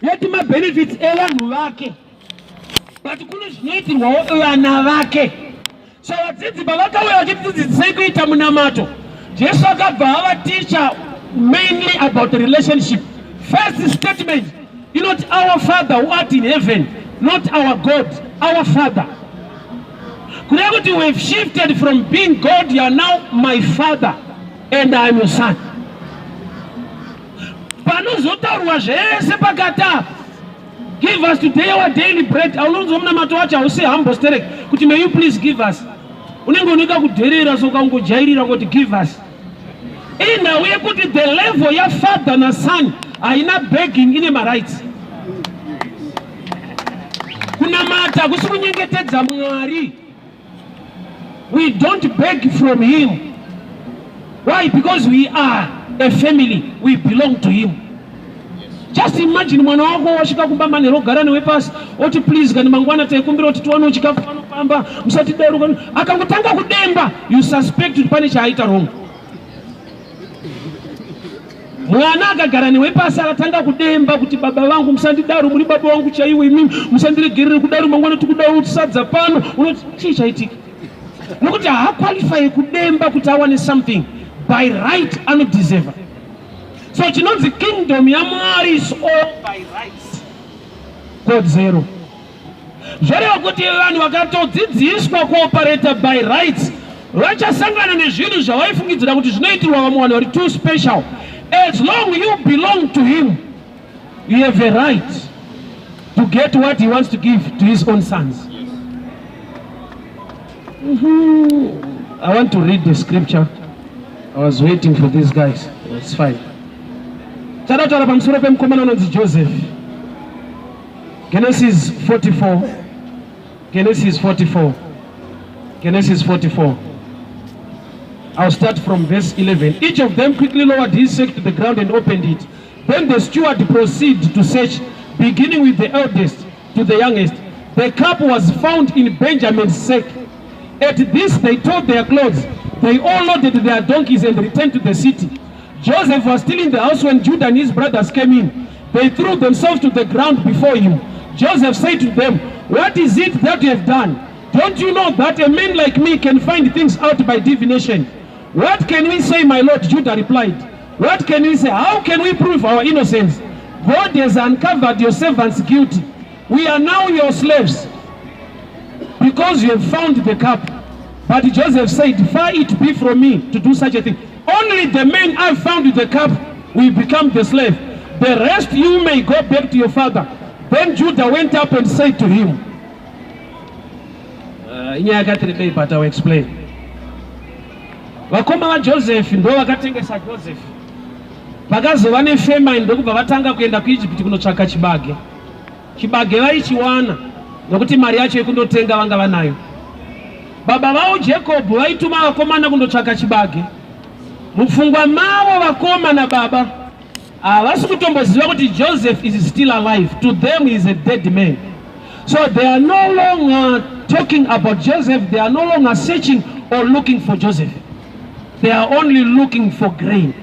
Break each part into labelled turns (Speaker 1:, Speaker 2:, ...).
Speaker 1: Yeti mabenefits evanhu vake, but kune zvinoitirwawo vana vake. So vadzidzi pavakauya vachitidzidzisei kuita munamato, Jesu akabva avaticha mainly about the relationship. First statement inoti, "Our Father who art in heaven," not our God, our Father. Kureva kuti we've shifted from being God, you are now my Father and I am your son. Panozotaurwa zvese pakati apa, "Give us today our daily bread," aunonzwa munamato wacho hausi humble sterek kuti, "May you please give us." Unenge unoita kudherera, so ukangojairira kuti "give us." Inhau yekuti the level yafather nason haina begging, ine marights. Kunamata kusi kunyengetedza Mwari. We don't beg from him. Why? Because we are a family, we belong to him. Just imagine mwana wako wasvika kumba manheru, ogara newe pasi, oti, "Please, kana mangwana taikumbira kuti tiwanewo chikafu pano pamba, musatidero." Akangotanga kudemba, you suspect kuti pane chaaita wrong. Mwana akagara newe pasi, akatanga kudemba kuti, "Baba vangu, musandidaro, muri baba vangu chaiwo imimi, musandiregerere kudaro, mangwana tikudawo sadza pano," unoti chii chaitika? Nokuti haaqualify kudemba kuti awane something. By right anodeserva. So chinonzi kingdom yaMwari is all by rights, kodzero. Zvoreva kuti vanhu vakatodzidziswa kuoperata by rights vachasangana nezvinhu zvavaifungidzira kuti zvinoitirwa vamwe vanhu vari too special. As long you belong to him, you have a right to get what he wants to give to his own sons. I want to read the scripture. I was waiting for these guys. It's fine. Tadataura pamusoro pemukomana unonzi Joseph. Genesis 44, Genesis 44, Genesis 44. I'll start from verse 11. Each of them quickly lowered his sack to the ground and opened it. Then the steward proceeded to search, beginning with the eldest to the youngest. The cup was found in Benjamin's sack. At this, they tore their clothes. They all loaded their donkeys and returned to the city. Joseph was still in the house when Judah and his brothers came in. They threw themselves to the ground before him. Joseph said to them, "What is it that you have done? Don't you know that a man like me can find things out by divination?" "What can we say, my lord?" Judah replied. "What can we say? How can we prove our innocence? God has uncovered your servants' guilty. We are now your slaves because you have found the cup." But Joseph said, "Far it be from me to do such a thing. Only the man I found with the cup will become the slave. The rest, you may go back to your father." Then Judah went up and said to him, inyaya yakati rebei, but I will explain. Vakoma vaJoseph ndo vakatengesa Joseph. Pakazova nefamine, ndokubva vatanga kuenda kuEgypt kunotsvaka chibage. Chibage vaichiwana nokuti mari yacho yekundotenga vanga vanayo. Baba vavo Jacob vaituma vakomana kundotsvaka chibage. Mupfungwa mavo vakoma nababa havasi kutomboziva kuti Joseph is still alive. To them he is a dead man. So they are no longer talking about Joseph. They are no longer searching or looking for Joseph. They are only looking for grain.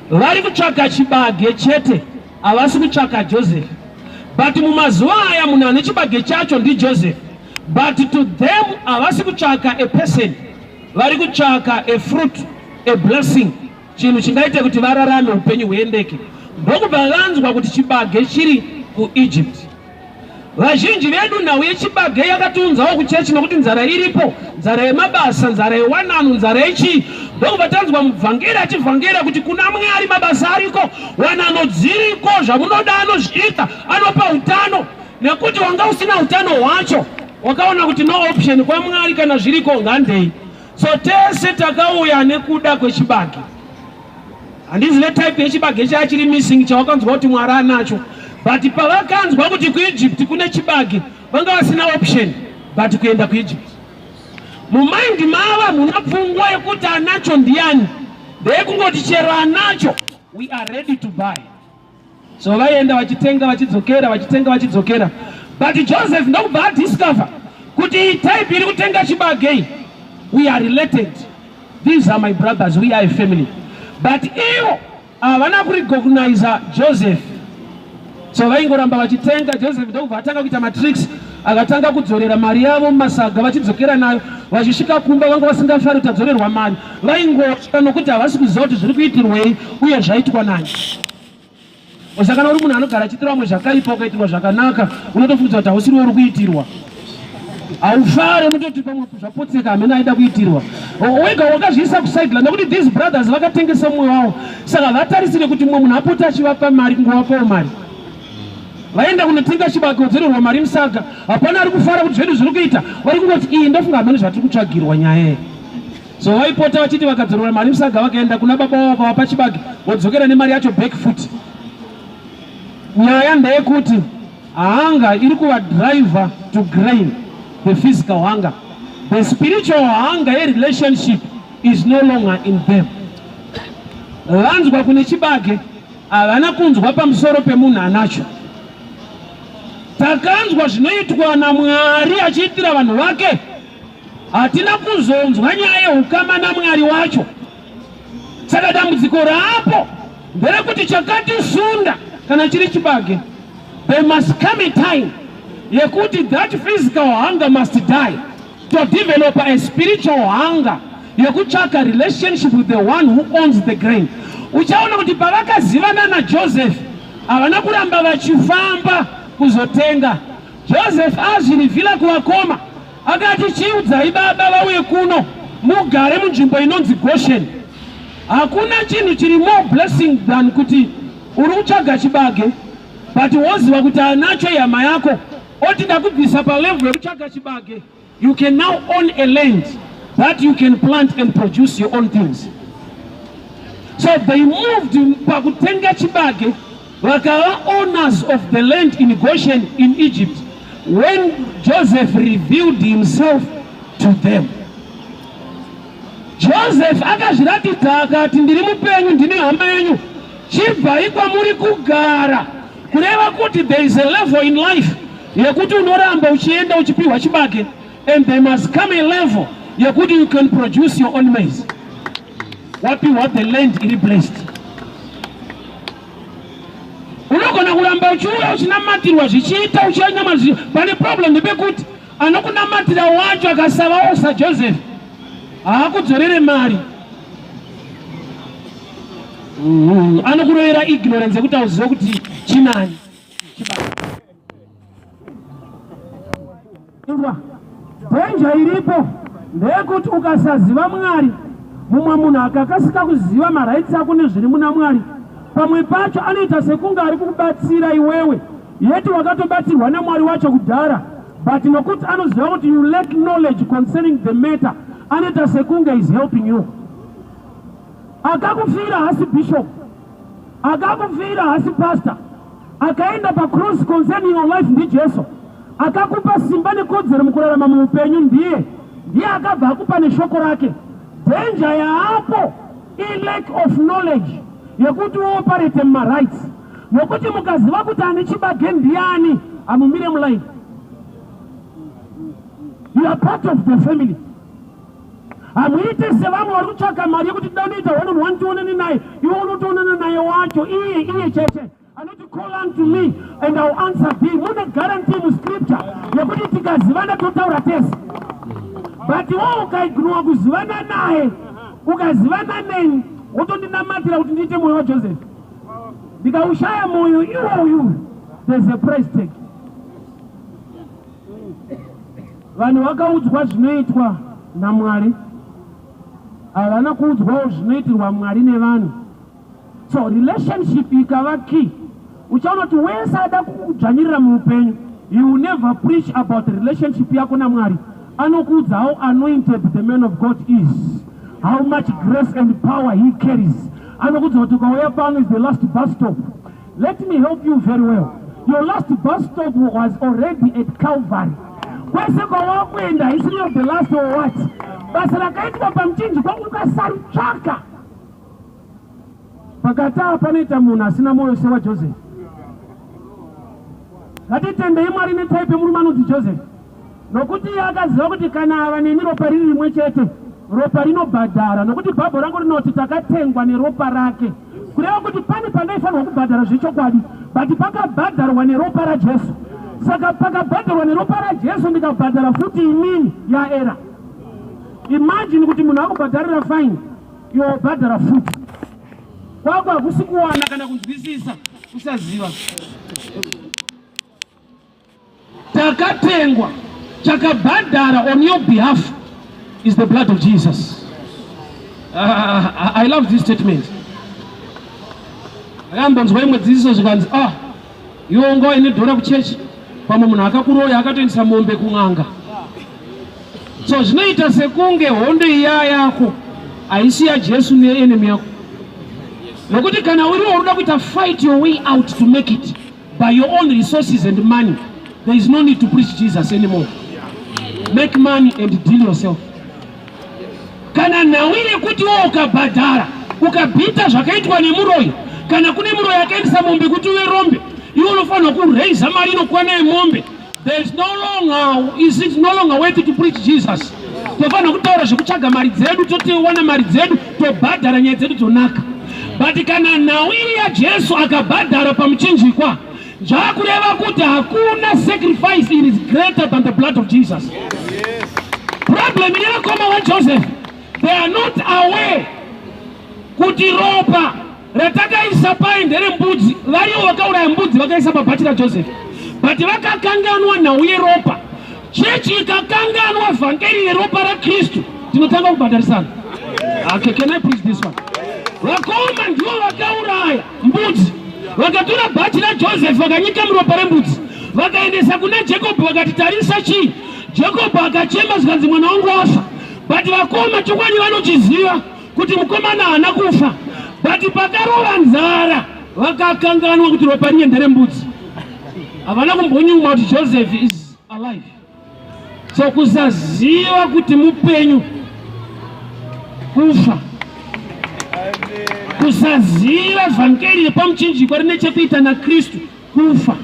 Speaker 1: Vari kutsvaka chibage chete, havasi kutsvaka Joseph. But mumazuva aya munhu ane chibage chacho ndiJoseph, but to them havasi kutsvaka a person, vari kutsvaka a fruit, a blessing, chinhu chingaite kuti vararame, upenyu huendeke. Ndokubva vanzwa kuti chibage chiri kuEgypt. Vazhinji vedu nhau yechibage yakatiunzawo kuchechi, nokuti nzara iripo, nzara yemabasa, nzara yewanano, nzara yechii. Ndokubva tanzwa mubvangeri achivhangera kuti kuna Mwari mabasa ariko, wanano dziriko, zvamunoda anozviita, anopa utano. Nekuti wanga usina utano hwacho, wakaona kuti no option, kwaMwari kana zviriko ngandei. So tese takauya nekuda kwechibage. Handizive type yechibage chaya chiri missing chawakanzwa kuti Mwari anacho, but pavakanzwa kuti kuEgypt kune chibage, vanga vasina option but kuenda kuEgypt. Mumind mava muna pfungwa yekuti anacho ndiani, ndeyekungoti chero anacho, we are ready to buy. So vaienda vachitenga, vachidzokera, vachitenga, vachidzokera. But Joseph ndokubva adiscover kuti iyi type iri kutenga chibage iyi, we are related. These are my brothers, we are a family. But ivo havana kurecogniza Joseph. So vaingoramba vachitenga. Joseph ndokubva atanga kuita matricks, akatanga kudzorera mari yavo mumasaga, vachidzokera nayo. Vachisvika kumba vanga vasingafari kuti adzorerwa mari, vaingotya nokuti havasi kuziva kuti zviri kuitirwei uye zvaitwa nani. Saka kana uri munhu anogara achiitira vamwe zvakaipa, ukaitirwa zvakanaka unotofungidzwa kuti hausiriwo uri kuitirwa, haufare, unototi pamwe zvapotseka, hamene aida kuitirwa. Wega wakazviisa kusideline nekuti these brothers vakatengesa mumwe wavo, saka vatarisire kuti mumwe munhu apote achivapa mari, kungovapawo mari. Vaenda kunotenga chibage, wodzorerwa mari musaga, hapana ari kufara kuti zvedu zviri kuita. Vari kungoti iyi ndofunga hamene zvatiri kutsvagirwa nyaya iyi. So vaipota vachiti vakadzorora mari musaga, vakaenda kuna baba vavo vakavapa chibage, vodzokera nemari yacho back futi. Nyaya ndeyekuti hunger iri kuvadriver to grain, the physical hunger. The spiritual hunger yerelationship is no longer in them. Vanzwa kune chibage, havana kunzwa pamusoro pemunhu anacho. Takanzwa zvinoitwa naMwari achiitira vanhu vake, hatina kuzonzwa nyaya yeukama naMwari wacho. Saka dambudziko raapo nderekuti chakatisunda kana chiri chibage, there must come a time yekuti that physical hunger must die to develop a spiritual hunger yekutsvaka relationship with the one who owns the grain. Uchaona kuti pavakazivana naJoseph, havana kuramba vachifamba kuzotenga. Joseph azvireveala kuvakoma, akati, "Chiudzai baba vauye kuno, mugare munzvimbo inonzi Goshen." Hakuna chinhu chiri more blessing than kuti uri kutsvaga chibage, but woziva kuti anacho ihama yako, oti, "Ndakubvisa palevel yekutsvaga chibage. You can now own a land that you can plant and produce your own things." So they moved pakutenga chibage, vakava owners of the land in Goshen in Egypt when Joseph revealed himself to them. Joseph akazviratidza akati, "Ndiri mupenyu, ndine hama yenyu, chibvai kwamuri kugara." Kureva kuti there is a level in life yekuti unoramba uchienda uchipiwa chibage, and there must come a level yekuti you can produce your own maize, wapiwa the land iri blessed. Unogona kuramba uchiuya uchinamatirwa, zvichiita uchinama. Pane problem ndepekuti anokunamatira wacho akasavawo saJoseph, haakudzorere mari. Anokurovera ignorance yekuti auzive kuti chinani. Inzwa, danger iripo ndeyekuti ukasaziva Mwari, mumwe munhu akakasika kuziva marights ako nezviri muna Mwari, pamwe pacho anoita sekunge ari kukubatsira iwewe, yeti wakatobatsirwa naMwari wacho kudhara, but nokuti anoziva kuti you lack knowledge concerning the matter, anoita sekunge is helping you. Akakufira hasi bishop, akakufira hasi pastor, akaenda pacross concerning your life ndiJesu. Akakupa simba nekodzero mukurarama muupenyu ndiye, ndiye akabva akupa neshoko rake. Danger yaapo ilack of knowledge yekuti uoperate mumarights, nokuti mukaziva kuti ane chibage ndiani, hamumire muline. You are part of the family. Hamuite sevamwe vari kutsvaka mari yekuti danoita one on one tionane naye. Iwe unotoonana naye wacho iye iye cheche anoti, "Call unto me and I will answer thee." Mune guarantee muscripture yekuti tikazivana totaura tese, but wo ukaignora kuzivana naye, ukazivana neni, wotondinamatira kuti ndiite mwoyo waJoseph, ndikaushaya mwoyo iwoyu, there's a price tag. Vanhu vakaudzwa zvinoitwa naMwari, havana kuudzwawo zvinoitirwa Mwari nevanhu. So relationship ikava key, uchaona kuti wese ada kukudzvanyirira muupenyu, you will never preach about relationship yako naMwari. Anokuudza how anointed the man of God is, how much grace and power he carries. Anokuudza kuti ukauya pano is the last bus stop. Let me help you very well. Your last bus stop was already at Calvary. Kwese kwawakuenda haisiriyo the last or what. Basa rakaitwa pamuchinjikwa ukasaritsvaka pakati apa, panoita munhu asina mwoyo sewaJoseph. Ngatitendei Mwari netype yemurume anonzi Joseph, nokuti iye akaziva kuti kana ava neni ropa riri rimwe chete, ropa rinobhadhara, nokuti Bhabho rangu rinoti takatengwa neropa rake. Kureva kuti pane pandaifanirwa kubhadhara zvechokwadi, but pakabhadharwa neropa raJesu. Saka pakabhadharwa neropa raJesu ndikabhadhara futi inini yaera. Imagine kuti munhu akubhadharira fine, iwe wobhadhara futi. Kwako hakusi kuwana kana kunzwisisa, kusaziva. Takatengwa, chakabhadhara on your behalf is the blood of Jesus. I love this statement. Akambonzwa imwe dzidziso zvikanzi ah, iwe unga waine dhora kuchechi, pamwe munhu akakuroya akatoendesa mombe kun'anga. So zvinoita sekunge hondo iya yako haisi yaJesu neenemy yako, nokuti kana uriwo unoda kuita fight your way out to make it by your own resources and money, there is no need to preach Jesus anymore. Make money and deal yourself. Kana nhau yekuti wo ukabhadhara ukabhita zvakaitwa nemuroyi, kana kune muroyi akaendesa mombe kuti uve rombe, iwe unofanirwa kuraisa mari inokwana yemombe. There is no longer, is it no longer worth to preach Jesus. Tofanira kutaura zvekutsvaga mari dzedu, totiwana mari dzedu, tobhadhara nyaya dzedu dzonaka. But kana nhau iri yaJesu akabhadhara pamuchinjikwa, zvakureva kuti hakuna sacrifice it is greater than the blood of Jesus. Problem ine vakoma vaJoseph, they are not aware kuti ropa ratakaisa pai nderembudzi. Varivo vakauraya mbudzi vakaisa pabhachi raJoseph, but vakakanganwa nhau yeropa. Chechi ikakanganwa vhangeri reropa raKristu, tinotanga kubhadharisana. Okay, can I preach this one? Vakoma ndivo vakauraya mbudzi, vakatora bhachi raJoseph vakanyika muropa rembudzi, vakaendesa kuna Jacob, vakati tarisa chii. Jacob akachema zvikanzi mwana wangu wafa, but vakoma chokwadi vanochiziva kuti mukomana haana kufa, but pakarova nzara vakakanganwa kuti ropa riye nderembudzi. Havana kumbonyumwa kuti Joseph is alive. So kusaziva kuti mupenyu kufa, kusaziva vhangeri yepamuchinjikwa rine chekuita naKristu kufa,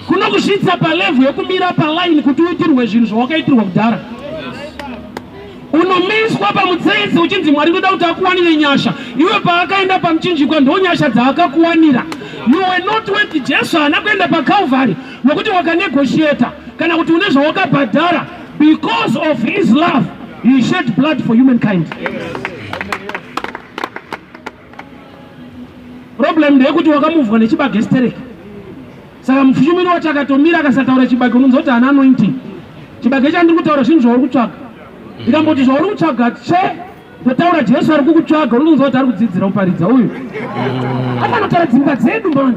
Speaker 1: kunokusvitsa palevhu yekumira palaini kuti uitirwe zvinhu zvawakaitirwa kudhara. Unomiswa pamutsetse uchinzi Mwari ndoda kuti akuwanire nyasha, iwe paakaenda pamuchinjikwa ndo nyasha dzaakakuwanira. You were not worth. Jesu haana kuenda paCalvary nokuti wakanegotiata kana kuti une zvawakabhadhara. Because of his love he shed blood for humankind. Problem ndeyekuti wakamuvwa nechibage stereki, saka mushumiri wacho akatomira akasataura chibage unonzwa kuti haana anointing. Chibage chandiri kutaura zvinhu zvauri kutsvaga, ndikamboti zvauri kutsvaga che ndotaura Jesu ari kukutsvaga, unonzwa kuti ari kudzidzira kuparidza uyu akanotaura dzimba dzedu mani.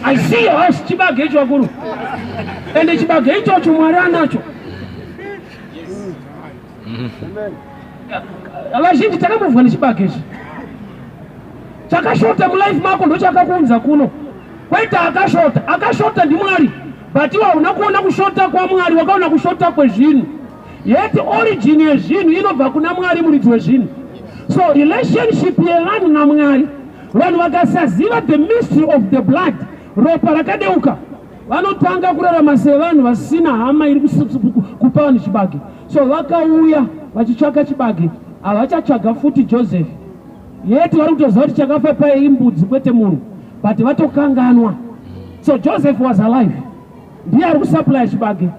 Speaker 1: I see your house. Chibage icho vakuru, ende chibage ichocho Mwari anacho. Vazhinji takamuvwa nechibage ichi chakashota mulife mako, ndochakakuunza kuno. Kwete akashota, akashota ndiMwari, but iwe hauna kuona kushota kwaMwari, wakaona kushota kwezvinhu. Yet origin yezvinhu inobva kuna Mwari, muridzi wezvinhu. So relationship yevanhu naMwari, vanhu vakasaziva the mystery of the blood, ropa rakadeuka, vanotanga kurarama sevanhu vasina hama iri kupa vanhu chibage. So vakauya vachitsvaka chibage, havachatsvaga futi Joseph. Yet vari kutoziva kuti chakafa paye imbudzi kwete munhu, but vatokanganwa. So Joseph was alive, ndiye ari kusupply chibage,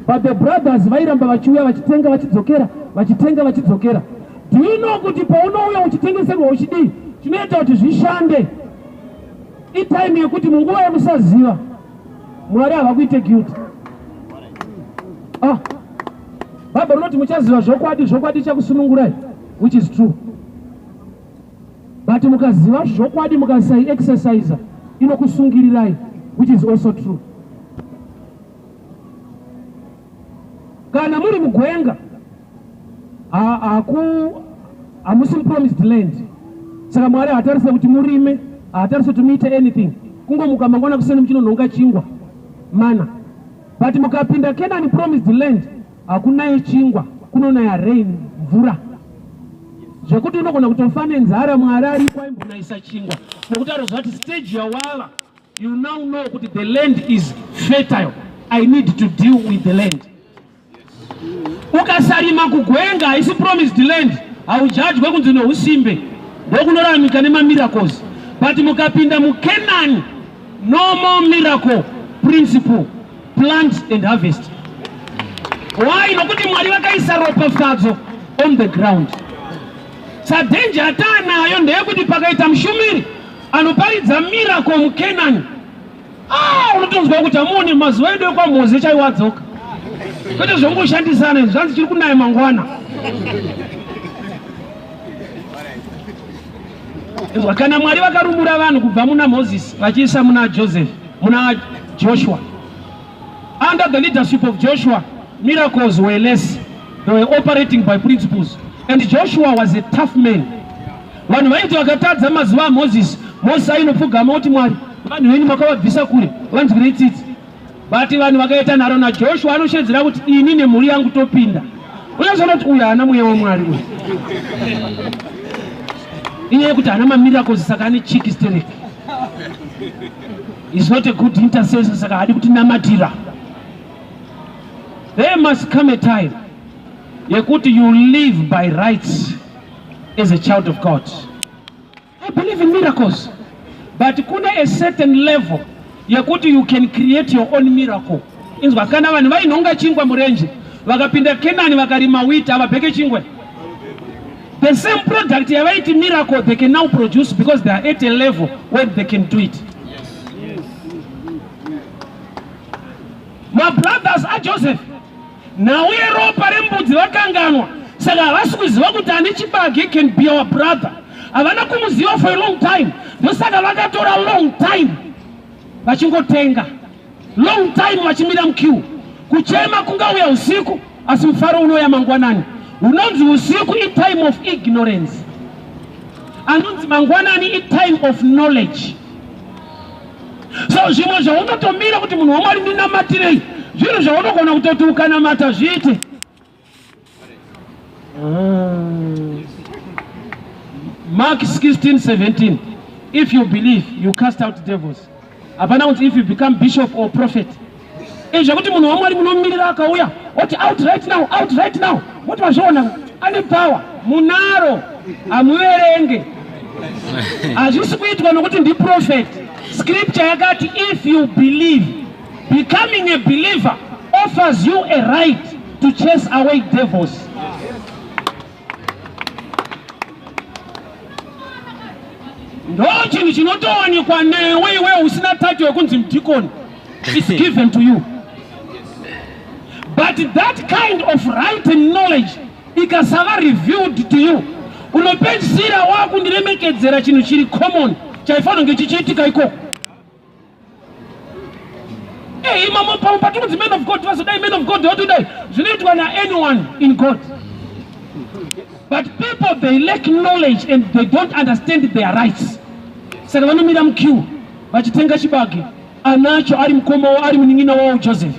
Speaker 1: but the brothers vairamba vachiuya vachitenga, vachidzokera, vachitenga, vachidzokera. Do you know kuti paunouya uchitengeserwa uchidii, chinoita kuti zvishande itime yekuti munguva yekusaziva Mwari havakuite guilty. Ah, Bhaibheri rinoti muchaziva zvokwadi, zvokwadi ichakusunungurai, which is true. But mukaziva zvokwadi mukasai exercise inokusungirirai, which is also true. Kana muri mugwenga, hamusi mupromised land, saka Mwari haatarise kuti murime, haatarise kuti muite anything, kungomuka mangwana kuseni muchinonhonga chingwa mana. But mukapinda Canaan, promised land, hakunaye chingwa, kunonaya rain, mvura, zvekuti unogona kutofa nenzara. Mwari ariko aimbonayisa chingwa nekuti anoziva kuti stage yawava, you now know kuti the land is fertile, I need to deal with the land. Ukasarima kugwenga, haisi promised land, haujajwe kunzi neusimbe, ndokunoramika nemamiracles. But mukapinda muCanaan, no more miracle principle, plant and harvest. Why? Nokuti Mwari vakaisa ropafadzo on the ground. Sadenja yataanayo ndeyekuti pakaita mushumiri anoparidza miracle muCanaan, ah, unotonzwa kuti amuone mazuva edu ekwaMoze chaiwo adzoka, kwete zvongoshandisana izvi, zvanzi chiri kunaya mangwana. Inzwa, kana Mwari vakarumura vanhu kubva muna Moses vachiisa muna Joseph, muna Joshua, under the leadership of Joshua, miracles were less. They were operating by principles, and Joshua was a tough man. Vanhu vaiti vakatadza mazuva aMoses, Moses ainopfugama kuti, "Mwari, vanhu venyu makavabvisa kure, vanzwirei tsitsi." But vanhu vakaita nharo naJoshua, anoshedzera kuti, "Ini nemhuri yangu topinda." Unozoona kuti uyu haana mweya waMwari uyu. Inyaya yekuti haana mamiracles, saka ane cheeky sterek. Is not a good intercessor, saka haadi kutinamatira. There must come a time yekuti you live by rights as a child of God. I believe in miracles, but kune a certain level yekuti you can create your own miracle. Inzwa, kana vanhu vainhonga chingwa murenje, vakapinda Kenani vakarima wheat, havabheke chingwa. The same product yavaiti miracle, they can now produce because they are at a level where they can do it. Mabrothers aJoseph, nhau yeropa rembudzi vakanganwa, saka havasi kuziva kuti ane chibage can be our brother. Havana kumuziva for a long time, ndosaka vakatora long time vachingotenga, long time vachimira muqueue. Kuchema kungauya usiku, asi mufaro unouya mangwanani. Unonzi usiku itime of ignorance, anonzi mangwanani itime of knowledge. So zvimwe zvaunotomira kuti, "Munhu waMwari, ndinamatirei," zvinhu zvaunogona kutoti ukanamata zviite. Ah. Mark 16 17, if you believe, you cast out devils. Hapana kuti if you become bishop or prophet. Izvi zvekuti munhu waMwari munomirira akauya oti, "Out right now, out right now," moti mazviona ane power. Munaro, hamuverenge. Hazvisi kuitwa nokuti ndiprophet. Scripture yakati, "If you believe." Becoming a believer offers you a right to chase away devils. Ndo chinhu chinotowanikwa newe iwe usina title yekunzi mudhikoni. It's given to you, but that kind of right and knowledge ikasava revealed to you, unopedzisira wakundiremekedzera chinhu chiri common chaifanira kunge chichiitika ikoko. Hey, imamo pamwe patikunzi man of God vazodai, man of God vatodai, zvinoitwa naanyone in God. But people, they lack knowledge and they don't understand their rights, saka vanomira muqueue vachitenga chibage anacho ari mukoma wavo, ari munin'ina wavo Joseph.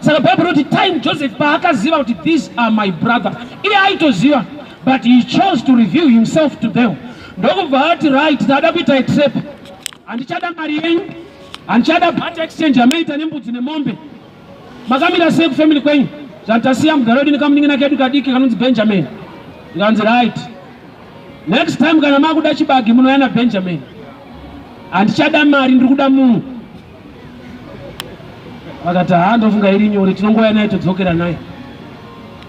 Speaker 1: Saka Bhaibheri roti time Joseph paakaziva kuti these are my brother, iye aitoziva, but he chose to reveal himself to them. Ndokubva ati, "Right, tada kuita itrap. Handichada mari yenyu, handichada barter exchange yamaita nembudzi nemombe. Makamira sei kufamily kwenyu?" Zvantasiya mugaro wedu nekamunin'ina kedu kadiki kanonzi Benjamin. Ndikanzi, "Right, next time kana makuda chibage munouya naBenjamin. Handichada mari, ndiri kuda munhu." Vakati, "Ha, ndofunga iri nyore, tinongouya naye todzokera naye."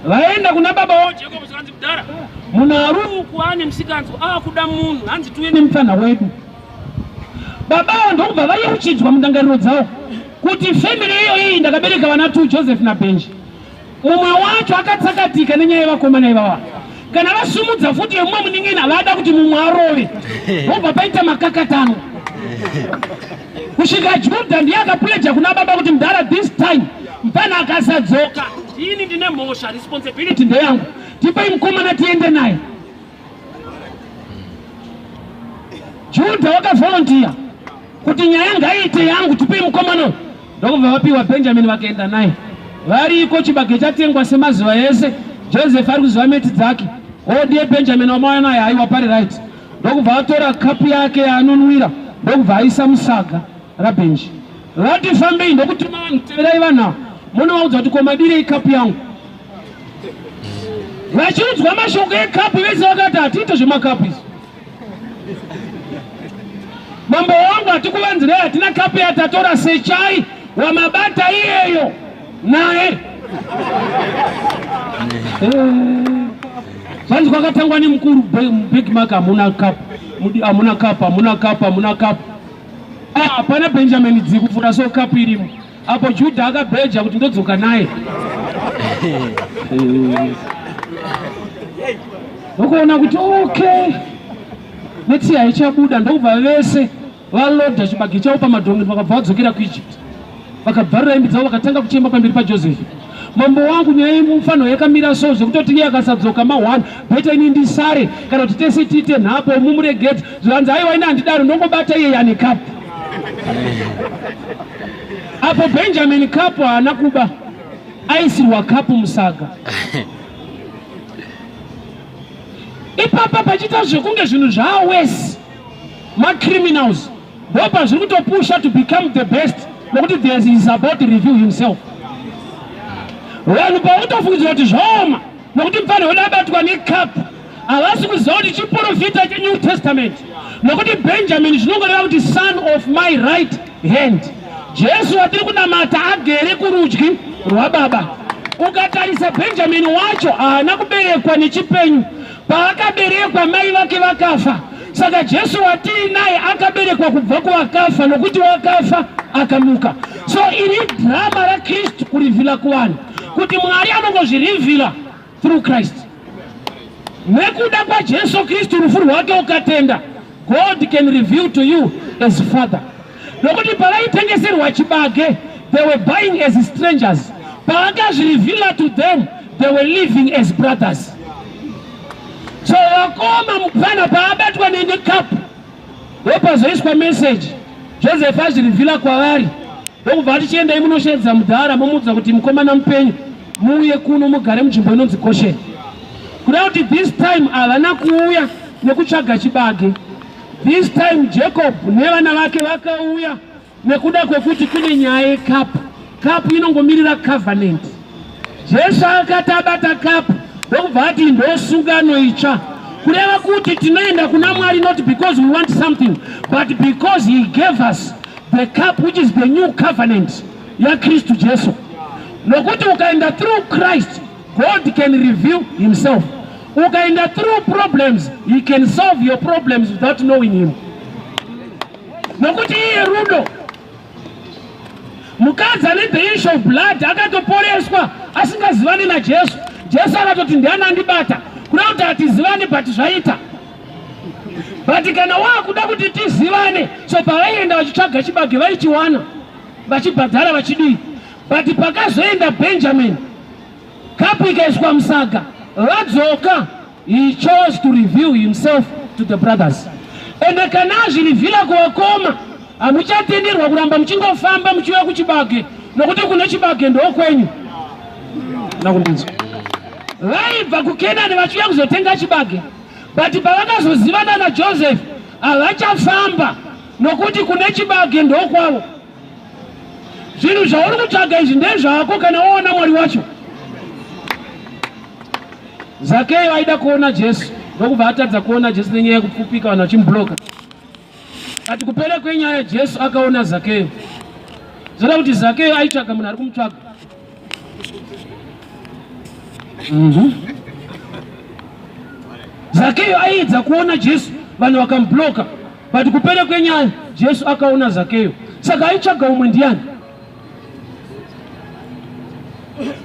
Speaker 1: Vaenda kuna baba wavo Jacob, zvikanzi, "Kudhara munhu ari uku ane musikanzwa, aakuda munhu, hanzi tiuye nemupfanha wedu." Baba avo ndokubva vayeuchidzwa mundangariro dzavo kuti family iyo iyi ndakabereka vana two, Joseph naBenji. Mumwe wacho akatsakatika nenyaya yevakomana ivava. Kana vasumudza futi yemumwe munin'ina, vada kuti mumwe arove, vobva paita makakatano kusvika Judha ndiye akapledger kuna baba kuti, "Mudhara, this time mufana akasadzoka, ini ndine mhosva, responsibility ndeyangu. Tipei mukomana tiende naye." Judha wakavolunteer kuti nyaya ngaiite yangu, tipei mukomana uyu. Ndokubva vapiwa Benjamin, vakaenda naye. Variko, chibage chatengwa semazuva ese. Joseph ari kuziva mates dzake. "Odiye Benjamin wamauya naye?" "Aiwa, pari right." Ndokubva atora kapu yake yaanonwira, ndokubva aisa musaga raBenji. Vati fambei, ndokutuma vanhu, "Teverai vanhu ava, munovaudza kuti komadirei kapu yangu." Vachiudzwa mashoko ekapu, vese vakati, "Hatiite zvemakapu izvi." Mambo wangu, hatikuvanzirei, hatina kapu yatatora, sechai wamabata iyeyo naye. Zvanzi kwakatangwa nemukuru big mark, hamuna kapu, hamuna kapu, hamuna kapu, hamuna kapu. Hapana Benjamin dzikupfuura, so kapu irimo apo. Judha akabheja kuti ndodzoka naye, ndokuona kuti okay, netsiya haichabuda. Ndokubva vese valodha chibage chavo pamadhongi, vakabva vadzokera kuEgypt, vakabvarura hembe dzavo, vakatanga kuchema pamberi paJosefi. Mambo wangu, nyaya yemufanho yakamira so, zvekutoti iye akasadzoka ma1, better ini ndisare kana kuti tese tiite nhapo, mumuregedza. Zvikanzi, aiwa, ini handidaro, ndongobata iye yani kapu apo. Benjamin kapu haana kuba, aisirwa kapu musaga ipapa. Pachiita zvekunge zvinhu zvaawesi, macriminals ndopa zviri kutopusha to become the best, nokuti there is about to reveal himself. Vanhu pautofungidzira kuti zvaoma nokuti mufanira wedu abatwa nekapu, havasi kuziva kuti chiprofita cheNew Testament, nokuti Benjamin zvinongoreva kuti son of my right hand. Jesu watiri kunamata agere kurudyi rwababa. Ukatarisa Benjamin wacho, haana kuberekwa nechipenyu. Paakaberekwa, mai vake vakafa. Saka Jesu watiinaye akaberekwa kubva kuvakafa, nokuti wakafa akamuka. So iri drama raKristu kureveala kuvanhu kuti Mwari anongozvireveala through Christ. Nekuda kwaJesu Kristu, rufu rwake, ukatenda, God can reveal to you as Father. Nokuti pavaitengeserwa chibage, they were buying as strangers. Paakazvireveala to them, they were living as brothers. So vakoma, mupfana paabatwa nekapu, ndopazoiswa message. Joseph azvireveala kwavari, ndokubva ati, chiendai munosvedza mudhara, mumuudza kuti mukomana mupenyu, muuye kuno mugare munzvimbo inonzi Goshen. Kuda kuti this time havana kuuya nekutsvaga chibage. This time Jacob nevana vake vakauya nekuda kwekuti kune nyaya yekapu. Kapu inongomirira covenant. Jesu akati abata kapu, ndokubva ati, ndosungano itsva, kureva kuti tinoenda kuna Mwari not because we want something, but because he gave us the cup, which is the new covenant yaKristu Jesu. Nokuti ukaenda through Christ, God can reveal himself. Ukaenda through problems, he can solve your problems without knowing him, nokuti iye rudo. Mukadzi ane the issue of blood akatoporeswa asingazivani naJesu. Jesu akatoti, ndiani andibata? Kuda kuti hatizivani, but zvaita. But kana waakuda kuti tizivane, so pavaienda vachitsvaga chibage, vaichiwana, vachibhadhara, vachidii. But pakazoenda Benjamin, kapu ikaiswa musaga, vadzoka, he chose to reveal himself to the brothers. Ende kana azvireveala kuvakoma, hamuchatenderwa kuramba muchingofamba muchiuya kuchibage, nokuti kune chibage ndokwenyu. Nakundinzwa, vaibva kuKenani vachiuya kuzotenga chibage, but pavakazozivana naJoseph, havachafamba, nokuti kune chibage ndokwavo. Zvinhu zvauri kutsvaga izvi ndezvako kana waona Mwari wacho. Zakeyo aida kuona Jesu, ndokubva atadza kuona Jesu nenyaya yekupfupika, vanhu vachimubloka. But kupera kwenyaya, Jesu akaona Zakeyo. Zvoda kuti Zakeyo aitsvaga munhu ari kumutsvaga. Zakeyo aiedza kuona Jesu, vanhu vakamubloka, but kupera kwenyaya Jesu akaona Zakeyo. Saka aitsvaga umwe ndiani?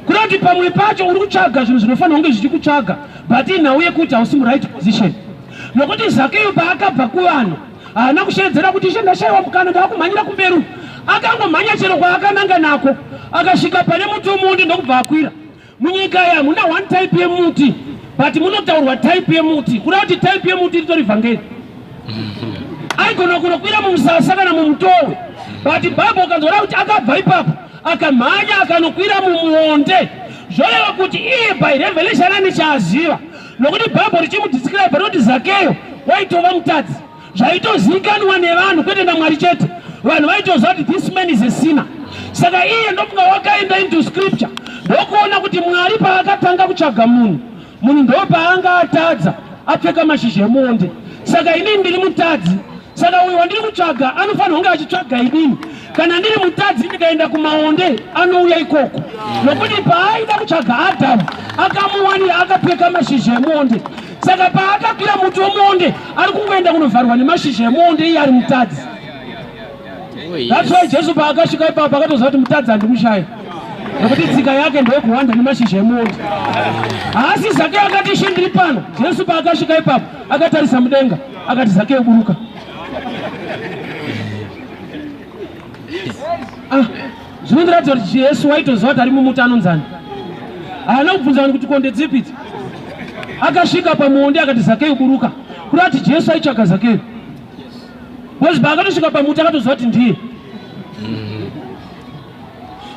Speaker 1: Kuda kuti pamwe pacho uri kutsvaga zvinhu zvinofanira kunge zvichikutsvaga, but inhau yekuti hausi muright position. Nokuti Zakeyo paakabva kuvanhu, haana kushevedzera kuti, ishe, ndashayiwa mukana, ndaakumhanyira kumberi. Akangomhanya chero kwaakananga nako, akasvika pane muti wemuonde, ndokubva akwira. Munyika iyi hamuna one type yemuti, but munotaurwa type yemuti. Kuda kuti type yemuti ritori vhangeri. Aigona kunokwira mumusasa kana mumutowe, but Bhaibheri ukanzora kuti akabva ipapo, akamhanya, akanokwira mumuonde. Zvoreva kuti iye by revelation ane chaaziva, nokuti Bhaibheri richimudescribe rinoti Zakeyo waitova mutadzi. Zvaitozivikanwa nevanhu, kwete naMwari chete. Vanhu vaitoziva kuti this man is a sinner. Saka iye ndofunga wakaenda into scripture, ndokuona kuti Mwari paakatanga kutsvaga munhu, munhu ndo paanga atadza, apfeka mashizha emuonde. Saka inini ndiri mutadzi. Saka uyu wandiri kutsvaga anofanirwa kunge achitsvaga inini. Kana ndiri mutadzi ndikaenda kumaonde anouya ikoko, nokuti paaida kutsvaga Adhamu akamuwanira akapfeka mashizha emuonde. Saka paakakwira muti wemuonde ari kungoenda kunovharwa nemashizha emuonde iye ari mutadzi. That's why Jesu paakasvika ipapo akatoziva kuti mutadzi handimushayi, nokuti tsika yake ndeyekuhwanda nemashizha emuonde. Haasi Zakeyo akati, Ishe ndiri pano. Jesu paakasvika ipapo akatarisa mudenga akati, Zakeyo buruka. Ah, zvinondiratidza kuti Jesu waitoziva kuti ari mumuti anonzani. Haana kubvunza vanhu kuti konde dzipi idzi. Akasvika pamuonde akati, Zakeyo buruka. Kureva kuti Jesu aitsvaga Zakeyo. Because paakatosvika pamuti akatoziva kuti ndiye.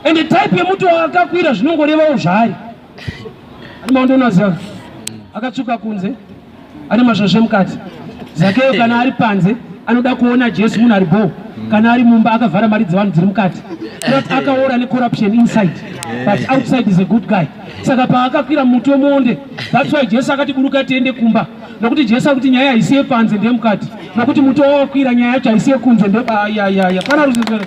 Speaker 1: Ende type yemuti waakakwira zvinongorevawo zvaari. Ane maonde unoziva, akatsvuka kunze, ane masvosve mukati. Zakeyo kana ari panze anoda kuona Jesu munhu ari bho, kana ari mumba akavhara mari dzevanhu dziri mukati. Kurati akaora necorruption inside, but outside is a good guy. Saka paakakwira muti wemuonde, that's why Jesu akati buruka tiende kumba, nokuti Jesu akuti nyaya haisi yepanze, ndeyemukati, nokuti muti wawakwira nyaya yacho haisi yekunze ndeayayaya pana ruzivo.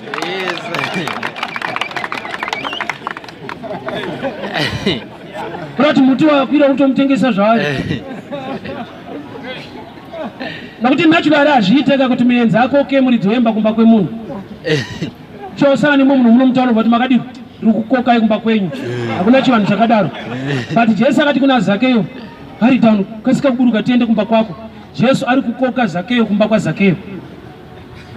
Speaker 1: Kurati muti wakwira utomutengesa zvaari, nokuti naturally hazviiteka kuti muenzi akoke muridzi wemba kumba kwemunhu. Chosana nemumwe munhu munomutaura kuti makadii, ndiri kukokai kumba kwenyu. Hakuna chivanhu chakadaro. But Jesu akati kuna Zakeyo, hurry down, kasika kuburuka tiende kumba kwako. Jesu ari kukoka Zakeyo kumba kwaZakeyo.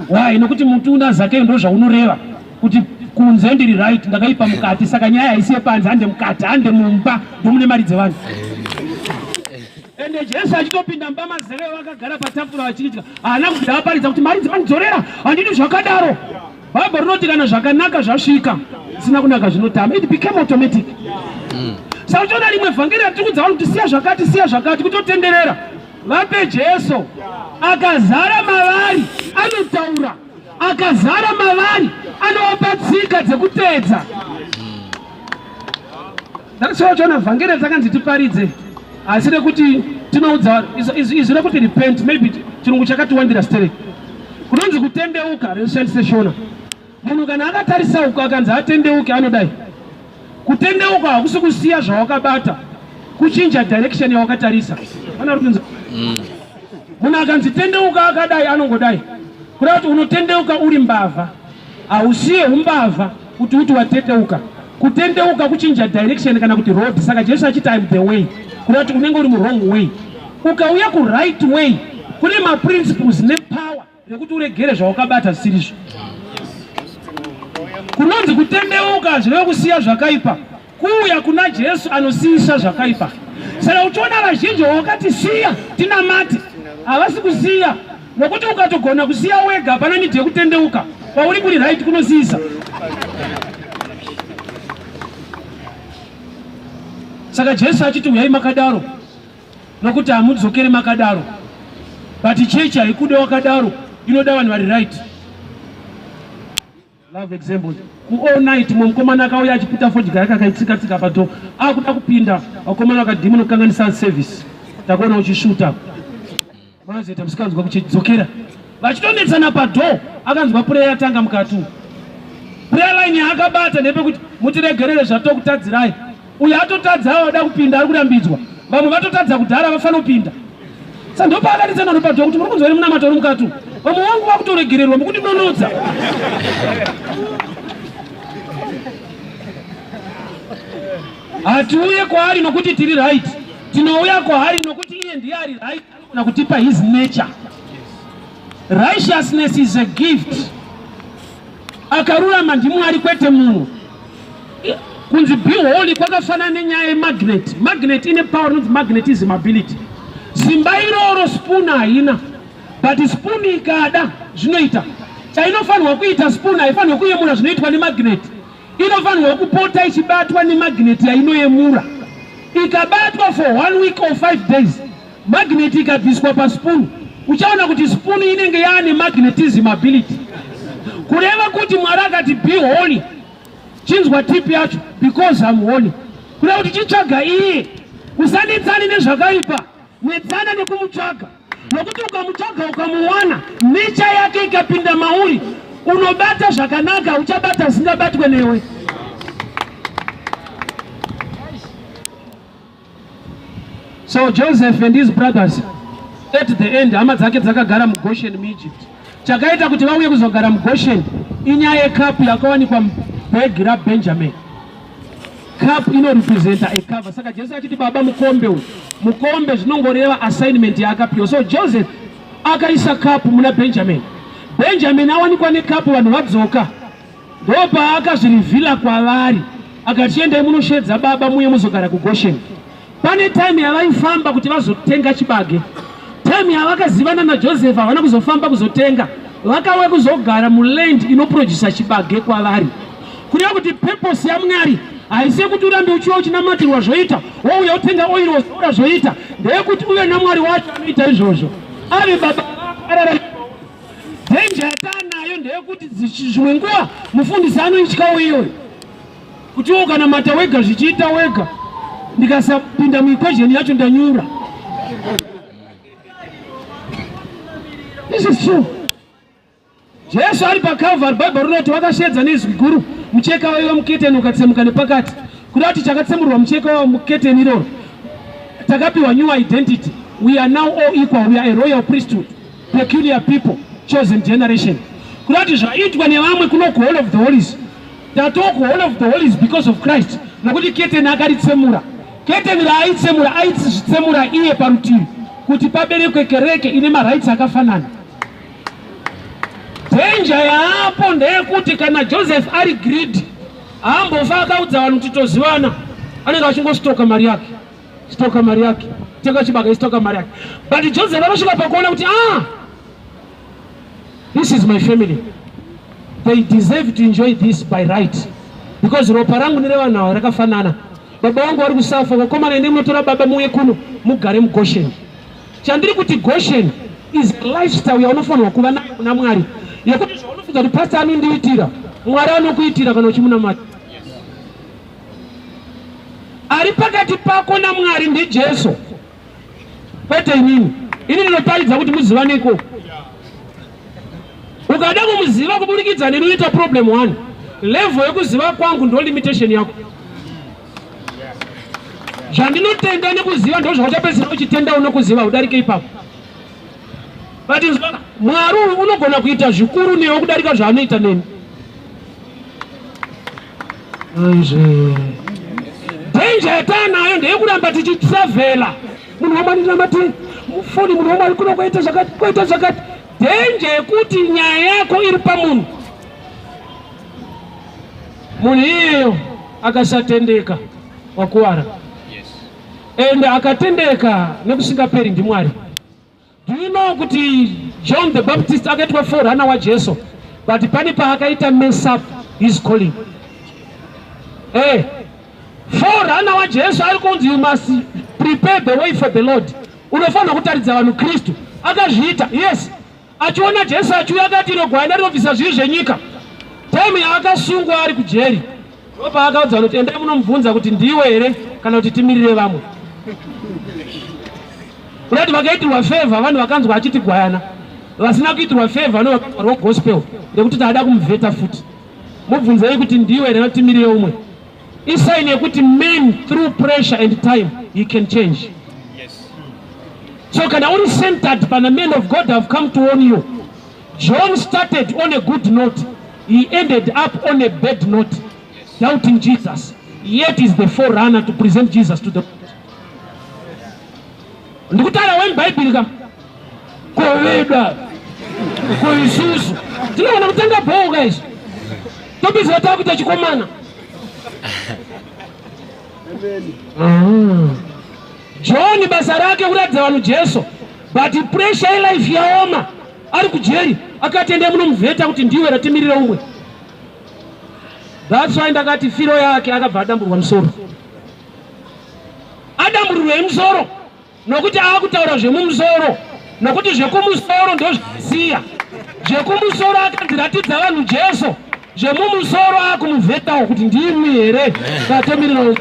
Speaker 1: Why? Nokuti muti una Zakeyo ndo zvaunoreva kuti kunze ndiri right, ndakaipa mukati. Saka nyaya haisi yepanze, hande mukati, hande mumba, ndomune mari dzevanhu. Ende Jesu achitopinda mumba maZakeyo vakagara patafura vachidya, haana kubvira aparidza kuti mari dzevanhu dzorera. Handidi zvakadaro. Bhaibheri rinoti kana zvakanaka zvasvika, zvisina kunaka zvinotama. It became automatic. Saka uchiona rimwe vhangeri ratiri kudza vanhu kuti siya zvakati, siya zvakati, kutotenderera. Vape Jesu akazara mavari anotaura, akazara mavari anovapa tsika dzekuteedza. That's why uchiona vhangeri ratakanzi tiparidze asi rekuti tinoudza izwi rekuti repent, maybe chirungu chakatiwandira stereki. Kunonzi kutendeuka rinoshandise Shona. Munhu kana akatarisa uko akanzi atendeuke anodai. Kutendeuka hakusi kusiya zvawakabata, kuchinja direction yawakatarisa. Pana uri kunzi munhu akanzi tendeuka akadai anongodai. Kureva kuti unotendeuka uri mbavha, hausiye umbavha kuti uti watendeuka. Kutendeuka kuchinja direction kana kuti road. Saka Jesu achiti, "I'm the way," kureva kuti unenge uri muwrong way, ukauya kuright way kune maprinciples nepower rekuti uregere zvawakabata zvisirizvo. Kunonzi kutendeuka zvireva kusiya zvakaipa, kuuya kuna Jesu anosiyisa zvakaipa. Saka uchiona vazhinji wakati siya tinamate, havasi kusiya, nokuti ukatogona kusiya wega hapana need yekutendeuka. Kwauri kuri right kunosiyisa. Saka Jesu achiti uyai makadaro nokuti hamudzokeri makadaro. But chechi haikude wakadaro, inoda vanhu vari right. Love example, ku all night mumwe mukomana akauya achiputa fodya yake, akaitsika tsika padoor akuda kupinda. Vakomana vakati, "Munokanganisa service, takuona uchisvuta." Vanozoita musikanzwa kuchidzokera vachitonetsana padoor. Akanzwa prayer yatanga mukati umu. Prayer line yaakabata ndepekuti, "Mutiregerere zvatokutadzirai." Uyo atotadza awada kupinda ari kurambidzwa, vamwe vatotadza kudhara vafanira kupinda. Sa ndopaakatitsana nopadoor kuti, "Muri kunzwa iri munamato uri mukati umu? Vamwe vangu vakutoregererwa, mukundinonodza." Hatiuye kwaari nokuti tiri right, tinouya kwaari nokuti iye ndiye ari right, anogona kutipa his nature. Righteousness is a gift. Akarurama ndiMwari kwete munhu. Kunzi be holy kwakafanana nenyaya yemagnet. Magnet ine power inonzi magnetism ability. Simba iroro spoon haina, but spoon ikada zvinoita chainofanirwa kuita. Spoon haifanirwa kuyemura zvinoitwa nemagnet, inofanirwa kupota ichibatwa nemagnet yainoyemura. Ikabatwa for one week or 5 days, magnet ikabviswa paspoon, uchaona kuti spoon inenge yaane magnetism ability. Kureva kuti Mwari akati be holy, chinzwa tip yacho, because I'm holy. Kureva kuti chitsvaga iye, usanetsani nezvakaipa, netsana nekumutsvaga. Nokuti ukamutsvaga ukamuwana, nature yake ikapinda mauri, unobata zvakanaka, uchabata zvisingabatwe newe. So Joseph and his brothers at the end, hama dzake dzakagara muGoshen muEgypt. Chakaita kuti vauye kuzogara muGoshen inyaya yekapu yakawanikwa mubhegi raBenjamin. Cup inorepresenta a cover. Saka Jesu achiti baba mukombe uyu, mukombe zvinongoreva assignment yaakapiwa. So Joseph akaisa cup muna Benjamin. Benjamin awanikwa nekapu, vanhu vadzoka, ndopaakazvirivhila kwavari akati endai munoshedza baba muye muzogara kuGoshen. Pane time yavaifamba kuti vazotenga chibage, time yavakazivana naJoseph havana kuzofamba kuzotenga, vakauya kuzogara muland inoprodusa chibage kwavari. Kureva kuti purpose yaMwari haisi yekuti urambe uchiwa uchinamatirwa zvoita, wouya utenga oil wozora zvoita, ndeyekuti uve naMwari wacho anoita izvozvo, ave baba vako ararama. Danger yataanayo ndeyekuti zvimwe nguva mufundisi anoityawo iyoyo, kuti iwo ukanamata wega zvichiita wega, ndikasapinda muequation yacho ndanyura. This is true. Jesu ari paCalvary, Bhaibheri rinoti wakashedza nezwi guru, mucheka waiva muketeni ukatsemuka nepakati. Kuda kuti chakatsemurwa mucheka wa muketeni iroro, takapiwa new identity. We are now all equal. We are a royal priesthood, peculiar people, chosen generation. Kuda kuti zvaitwa nevamwe kuno kuHall of the Holies, tatoo kuHall of the Holies because of Christ, nokuti keteni akaritsemura. Keteni raaitsemura, aizvitsemura iye parutivi kuti paberekwe kereke ine marights akafanana. Danger yaapo ndeyekuti kana Joseph ari greedy, haambofa akaudza vanhu kuti tozivana, anenge achingostoka mari yake, stoka mari yake, tenga chibage, stoka mari yake. But Joseph anosvika pakuona kuti, ah, this is my family, they deserve to enjoy this by right, because ropa rangu nerevanhu ava rakafanana. Baba vangu vari kusafa, vakomana, ende munotora baba muuye kuno mugare muGoshen. Chandiri kuti, Goshen is a lifestyle yaunofanirwa kuva nayo muna Mwari, yekuti zvaunofunga kuti pastor anondiitira, Mwari anokuitira kana uchimunamata. Ari pakati pako naMwari ndiJesu, kwete inini. Ini ndinoparidza kuti muzivaneko. Ukada kumuziva kuburikidza neni, unoita problem one. Level yekuziva kwangu ndo limitation yako. Zvandinotenda nekuziva ndo zvauchapedzisira uchitenda unokuziva udarike ipapo. But Mwari uyu unogona kuita zvikuru newe kudarika zvaanoita neni. Aizve, danger yataanayo ndeyekuramba tichitravhela. Munhu waMwari, ndinamati mufoni, munhu waMwari, kuno kwaita zvakati, kwaita zvakati. Danger yekuti nyaya yako iri pamunhu, munhu iyeyo akasatendeka, wakuwara. Ende akatendeka nekusingaperi ndiMwari. Do you know kuti John the Baptist akaitwa forerunner waJesu, but pane paakaita mess up his calling? Hey, forerunner waJesu ari kunzi, "You must prepare the way for the Lord," unofanira kutaridza vanhu Kristu. Akazviita, yes. Achiona Jesu achiuya akati, "Iro gwayana rinobvisa zvivi zvenyika." Time yaakasungwa ari kujeri, ndopaakaudza vanhu kuti, "Endai munomubvunza kuti ndiwe here kana kuti timirire vamwe." Kurati vakaitirwa favour vanhu vakanzwa achiti gwayana, vasina kuitirwa favour no vakanzwa rogospel rekuti taada kumuvheta futi, mubvunzei kuti ndiwe here timirire umwe. Isign yekuti man through pressure and time he can change. So kana uri centered pana man of God, have come to warn you, John started on a good note, he ended up on a bad note, doubting Jesus, yet is the forerunner to present Jesus to the. Ndikutaura wemubhaibheri ka koveda ko isusu tinoona kutanga bhoka izvi, topedzera takuita chikomana. John basa rake kuratidza vanhu Jesu, but pressure yelife yaoma, ari kujeri, akati, "Endai munomuvheta kuti ndiwe ratimirire umwe." That's why ndakati firo yake akabva adamburwa musoro. Adamburirwei musoro? Nokuti aakutaura zvemumusoro, nokuti zvekumusoro ndozvisiya zvekumusoro. Akanziratidza vanhu Jesu, zvemumusoro akumuvhetawo kuti ndimwi here katomirira.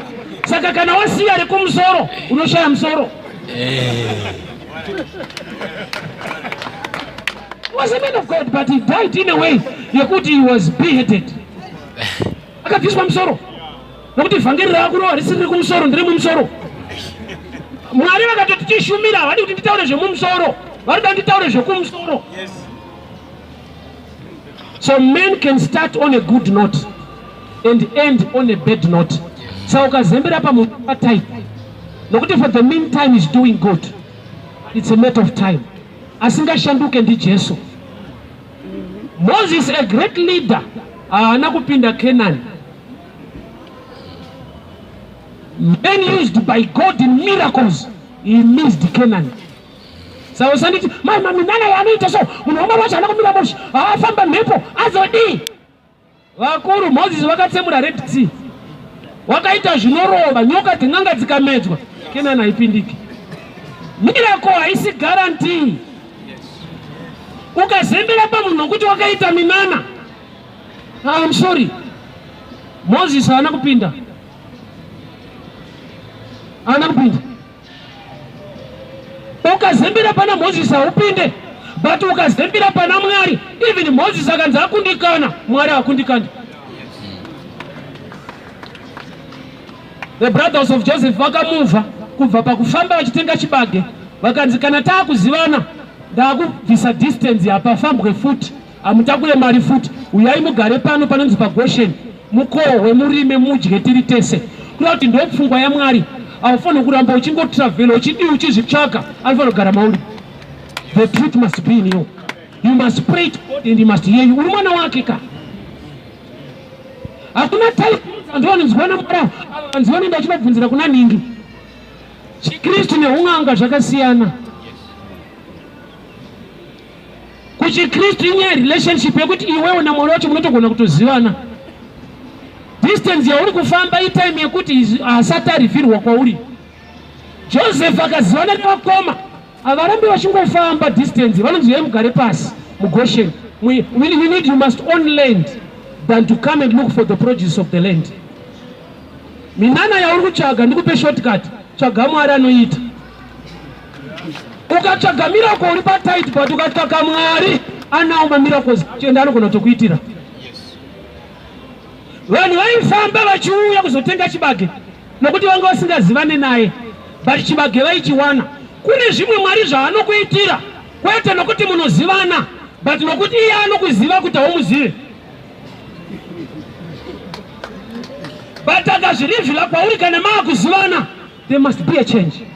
Speaker 1: Saka kana wasiya rekumusoro, unoshaya musoro. He was a man of God, but he died in a way yekuti he was beheaded. Akabviswa musoro. Nokuti vhangeri raakurova risiri rekumusoro, ndiri mumusoro. Mwari vakatoti tishumira, havadi kuti nditaure zvemumusoro, varikuda nditaure zvekumusoro. So men can start on a good note and end on a bad note. Saka ukazembera pamunhu tight, nokuti for the meantime is doing good. It's a matter of time. Asingashanduke ndiJesu. Moses, a great leader, haana kupinda Canaan. Man used by God in miracles, he missed Canaan. Saka usanditi mai maminana yaanoita so munhu wamwari wacho haana kumira mushe, haafamba mhepo azodii? Vakuru Moses vakatsemura Red Sea, wakaita zvinorova, nyoka dzen'anga dzikamedzwa, Canaan haipindiki. Miracle haisi guarantee. Ukazembera pamunhu nokuti wakaita minana, I'm sorry, Moses haana kupinda, haana kupinda. Ukazembera pana Moses haupinde, but ukazembera pana Mwari, even Moses akanzi akundikana, Mwari hakundikani. The brothers of Joseph vakamuvha kubva pakufamba vachitenga chibage, vakanzi kana taakuzivana ndaakubvisa distance, hapafambwe futi, hamutakure mari futi, uyai mugare pano panonzi paGoshen, mukohwe murime mudye tiri tese. Kureva kuti ndopfungwa yaMwari. Haufaniri kuramba uchingotravhela uchidii uchizvitsvaga, anofanira kugara mauri. The truth must be in you. You must pray to God and he must hear you. Uri mwana wake ka. Hakuna type vanhu vanonzwa naMwari ava, vanhu vanoenda vachinobvunzira kuna nhingi. ChiKristu neun'anga zvakasiyana. KuchiKristu inyaya relationship yekuti iwewe naMwari wacho munotogona kutozivana. Distance yauri kufamba itime yekuti asati arivhirwa kwauri. Joseph akazivana nevakoma, havarambi vachingofamba distance, vanonzi uyai mugare pasi muGoshen. You must own land than to come and look for the produce of the land. Minana yauri kutsvaga, ndikupe shortcut, tsvaga Mwari anoita. Ukatsvaga miracle uri patight, but ukatsvaga Mwari anawo mamiracles acho ende anogona kutokuitira. Vanhu vaifamba vachiuya kuzotenga chibage nokuti vanga vasingazivane naye, but chibage vaichiwana. Kune zvimwe Mwari zvaanokuitira kwete nokuti munozivana, but nokuti iye anokuziva kuti haumuzive. But akazvirivhila kwauri kana maakuzivana, there must be a change.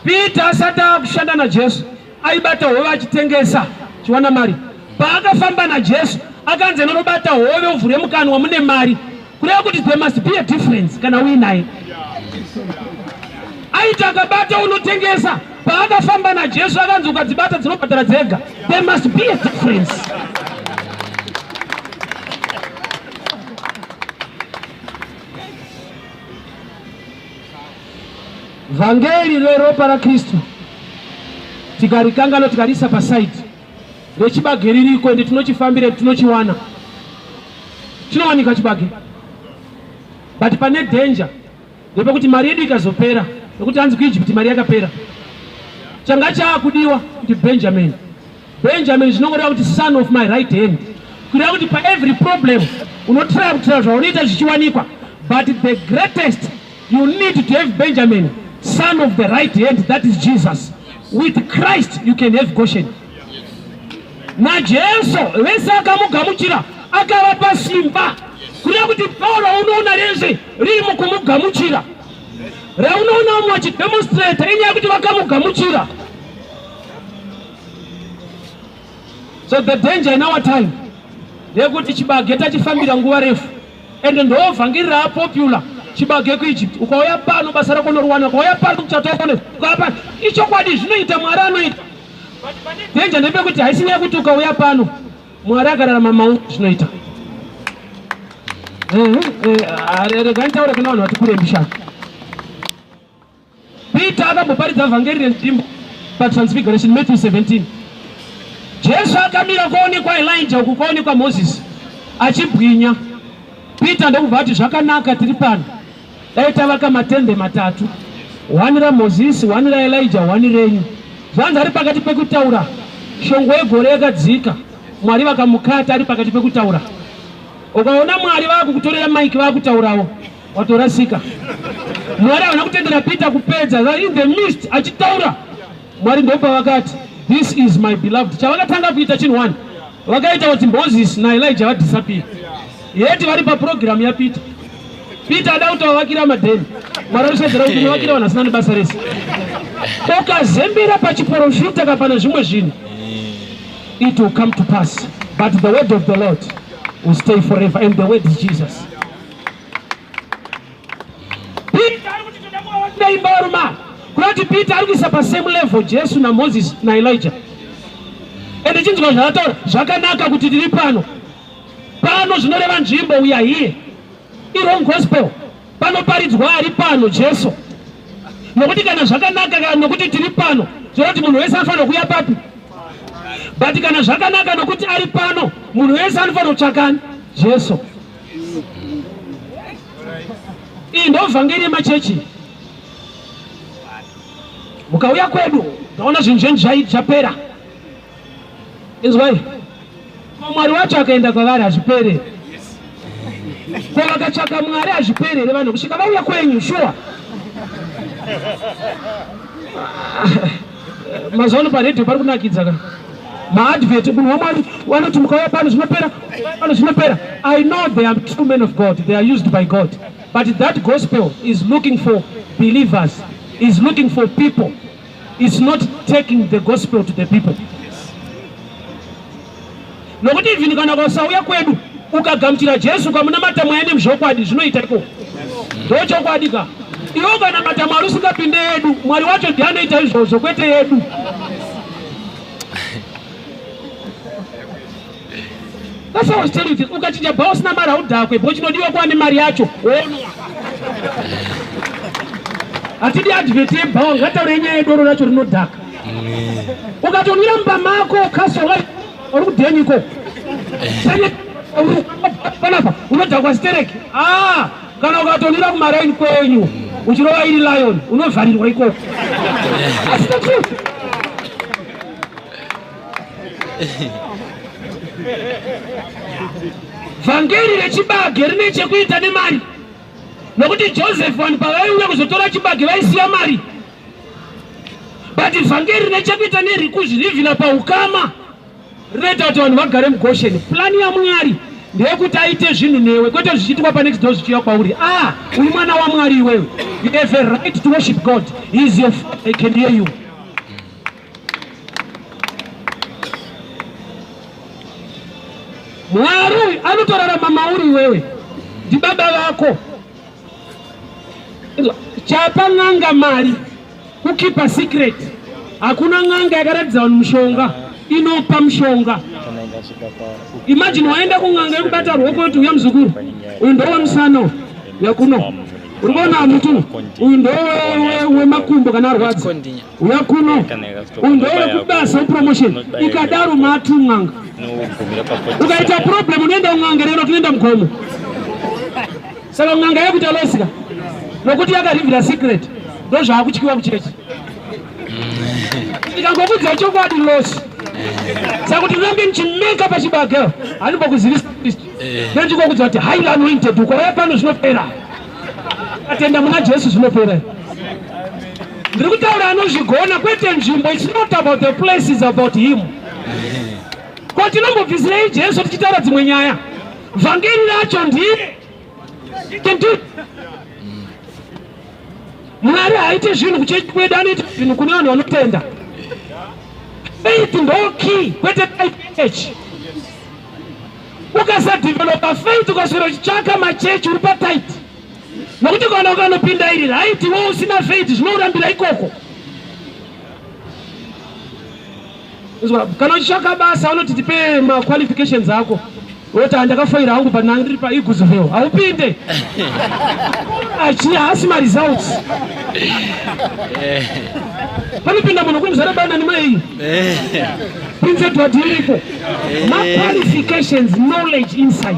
Speaker 1: Peter asati akushanda naJesu aibata hove achitengesa chiwana mari. Paakafamba naJesu akanzi anonobata hove uvhure mukanwa mune mari, kureva kuti there must be a difference kana uinaye. Aiti akabata unotengesa, paakafamba naJesu akanzi ukadzibata dzinobhadhara dzega. There must be a difference. Vhangeri reropa raKristu tikarikangano tikarisa pasaidi rechibage ririko, ende tinochifambira, tinochiwana, chinowanika chibage, but pane danger ndepekuti mari yedu ikazopera, nekuti hanzi kuEgypt mari yakapera, changa chaakudiwa kuti Benjamin. Benjamin zvinongoreva kuti son of my right hand, kureva kuti paevery problem unotraya kutraya zvaunoita zvichiwanikwa, but the greatest you need to have Benjamin, son of the right hand, that is Jesus. With Christ you can have Goshen. NaJesu vese akamugamuchira akavapa simba, kureva kuti Pauro unoona rese riri mukumugamuchira, raunoona umwe achidemonstrata inyaya yekuti vakamugamuchira. So the danger in our time ndeyekuti chibage tachifambira nguva refu, ende ndovhangeri raapopular chibage kuEgypt. Ukauya pano basa rako unoruwana, ukauya pano kuchatokone, ukauya pano ichokwadi zvinoita Mwari anoita, but pane danger ndepekuti haisi nyaya yekuti ukauya pano Mwari akararama mauri zvinoita. Rega nditaure kuna vanhu vati kure mbishana. Peter akamboparidza vhangeri renzvimbo paTransfiguration, Matthew 17. Jesu akamira kuonekwa Elijah uku kwaonekwa Moses achibwinya. Peter ndokubva ati zvakanaka tiri pano, dai tavaka matende matatu. Hwani raMozisi, hwani raElija, hwani renyu. Zvanzi ari pakati pekutaura, shongwe yegore yakadzika, Mwari vakamukata ari pakati pekutaura. Ukaona Mwari vakukutorera mic vakutaurawo, watorasika. Mwari havana kutendera Peter kupedza, in the midst achitaura. Mwari ndopavakati, this is my beloved. Chavakatanga kuita chinhu one, vakaita kuti Moses naElijah vadisappear. Yeti vari paprogram yaPeter. Peter ada kutovavakira madheni. Mwari anosedzera kuti unovakira vanhu vasina nebasa rese. Ukazembera pachiporofita kapana zvimwe zvinhu, it will come to pass. But the word of the Lord will stay forever, and the word is Jesus. Peter ari kuti toda kuvavakira imba varume. Kurati Peter ari kuisa pa same level Jesu naMoses naElijah. Ende chinzwa zvaataura, zvakanaka kuti tiri pano. Pano zvinoreva nzvimbo, we are here. Irong gospel. Panoparidzwa ari pano Jesu. Nokuti kana zvakanaka kana nokuti tiri pano, zvoreva kuti munhu wese anofanira kuuya papi? But kana zvakanaka nokuti ari pano, munhu wese anofanira kutsvakani? Jesu. Iyi ndo vhangeri yemachechi. Mukauya kwedu, ndaona zvinhu zvenyu zvapera. Inzwai, ko Mwari wacho akaenda kwavari hazvipere. Ko vakatsvaka Mwari hazvipere here vanhu kusvika vauya kwenyu sure. Mazuva ano paredhiyo pari kunakidza ka. Maadvert munhu waMwari vanoti mukauya pano zvinopera, pano zvinopera. I know they are true men of God, they are used by God. But that gospel is looking for believers, is looking for people. It's not taking the gospel to the people. Nokuti even kana ukasauya kwedu ukagamuchira Jesu ukamunamata mweya nemzvokwadi zvinoita iko. Ndochokwadi ka. Iwe ukanamata Mwari usingapinde yedu, Mwari wacho ndiye anoita izvozvo kwete yedu. That's why I was telling you, ukachinja bhawa usina mari haudhakwe, bo chinodiwa kuva nemari yacho wonwa. Hatidi advert yebhawa, ngataure nyaya yedoro racho rinodhaka. Ukatonwira mumba mako kasola uri kudheni iko. Panapa unodhakwa stereki. Ah, kana ukatonwira kumaraini kwenyu uchirova iri lion unovharirwa ikoko. That's the truth. Vhangeri rechibage rine chekuita nemari, nokuti Joseph vanhu pavaiuya kuzotora chibage vaisiya mari, but vhangeri rine chekuita nerikuzvirivhila paukama rinoita kuti vanhu vagare muGosheni. Plani yaMwari ndeyekuti aite zvinhu newe, kwete zvichiitwa panext door zvichiuya kwauri. Ah, uri mwana waMwari iwewe, you have a right to worship God. He is your father, he can hear you. Mwari uyu anotorarama mauri iwewe, ndibaba vako. Chapa n'anga mari kukipa secret. Hakuna n'anga yakaratidza vanhu mushonga inopa mushonga. Imagine waenda kun'anga yekubata ruoko kuti uya muzukuru uyu ndowemusana uya kuno uri kuona mutu uyu ndowemakumbo kana arwadza uya kuno uyu ndowekubasa promotion ikadaro matu n'anga ukaita problem unoenda kun'anga rero tinoenda mugomo saka n'anga yekuita losika nokuti yakarivira secret ndozvaakutyiwa kuchechi ndikangokudza chokwadi losi saka kuti urambe ndichimeka pachibage handimbokuzivisa kristu ndendikokudza kuti highly anointed ukauya pano zvinopera atenda muna Jesu zvinopera. Ndiri kutaura anozvigona kwete nzvimbo. It's not about the place, it's about him. Ko tinombobvisirei Jesu tichitaura dzimwe nyaya? Vhangeri racho ndiye. He can do. Mwari haaite zvinhu kuchechi kwedu, anoita zvinhu kune vanhu vanotenda. Faith ndo key, kwete church. Ukasadevelopa faith ukaswera uchitsvaka machechi uri patight, nokuti kana ukanopinda iri right iwe usina faith zvinourambira ikoko. Kana uchitsvaka basa unoti tipe maqualifications ako, woti handakafoira hangu but ndiri paEaglesville, haupinde. Achi haasi maresults. Panopinda munhu kumuzara bana nemai Prince Edward iriko maqualifications, knowledge, insight.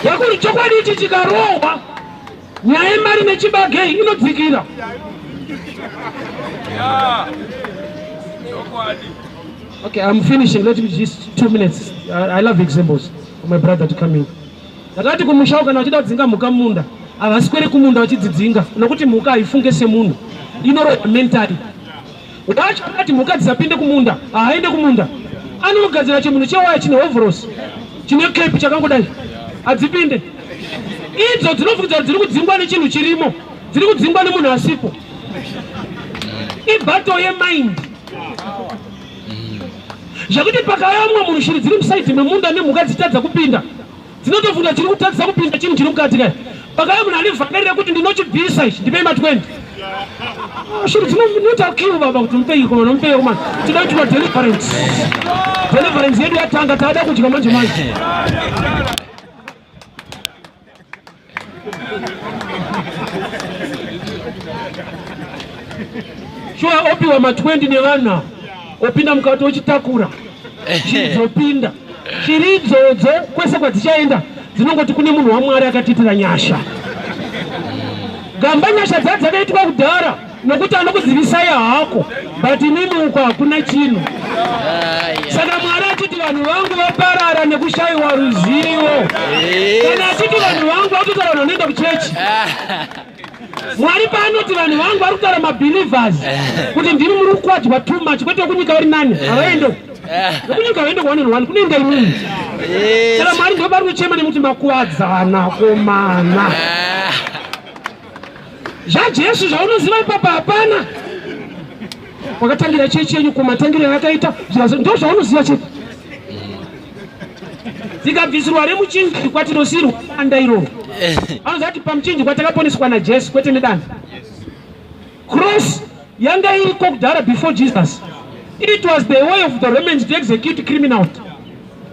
Speaker 1: Yakuri chokwadi ichi chikarohwa. Nyaya yemari nechibage inodzikira. Okay, I'm finishing. Let me just 2 minutes. I love examples for my brother to come in. Ndakati kumusha kana vachida kudzinga mhuka mumunda, havaswere kumunda vachidzidzinga, nokuti mhuka haifunge semunhu, inorohwa mentally. Wacho akati mhuka dzisapinde kumunda, haaende kumunda, anogadzira chimunhu chewaya chine hovhorosi chine kepi chakangodai, hadzipinde. Idzo dzinofungidzira kuti dziri kudzingwa nechinhu chirimo, dziri kudzingwa nemunhu asipo. Ibattle yemind, zvekuti pakauya mumwe munhu, shiri dziri muside memunda nemhuka dzichitadza kupinda, dzinotofunga chiri kutadzisa kupinda chinhu chiri mukati kai. Pakauya munhu ane vhangeri rekuti ndinochibvisa ichi, ndipei ma20, shiri dzinoita queue, baba, kuti mupei komana, mupei komana, tinoda kuitwa deliverance. Deliverance yedu yatanga, taada kudya manje manje. Shuwa, opiwa ma20 nevanhu ava, opinda mukati, ochitakura, shiri dzopinda. Shiri idzodzo kwese kwadzichaenda dzinongoti kune munhu waMwari akatiitira nyasha. Gamba, nyasha dza dzakaitwa kudhara, nokuti anokuzivisai hako, but inini uko hakuna chinhu. Saka Mwari achiti vanhu vangu vaparara nekushayiwa ruzivo. Kana achiti vanhu vangu, vakutotaura vanhu vanoenda kuchechi. Mwari paanoti vanhu vangu, vari kutaura mabelievers, kuti ndimi muri kukwadzwa too much, kwete kunyika vari nani, havaende nekunyika, vaende kuone one kunoenda imini. Saka Mwari ndo vari kuchema nekuti makuwadzana komana. ZvaJesu zvaunoziva ipapa hapana. Wakatangira chechi yenyu kumatangiro yavakaita, ndo zvaunoziva chete. Dzikabvisirwa remuchinjikwa, tinosiyirwa danda iroro. Anoziva kuti pamuchinjikwa takaponeswa naJesu, kwete nedanda. Cross yanga iriko kudhara before Jesus. It was the way of the Romans to execute criminals.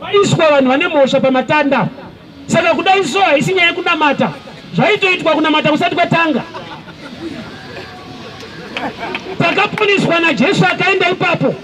Speaker 1: Vaiswa vanhu vane mhosva pamatanda. Saka kudai so haisi nyaya yekunamata, zvaitoitwa kunamata kusati kwatanga. Takaponeswa naJesu akaenda ipapo.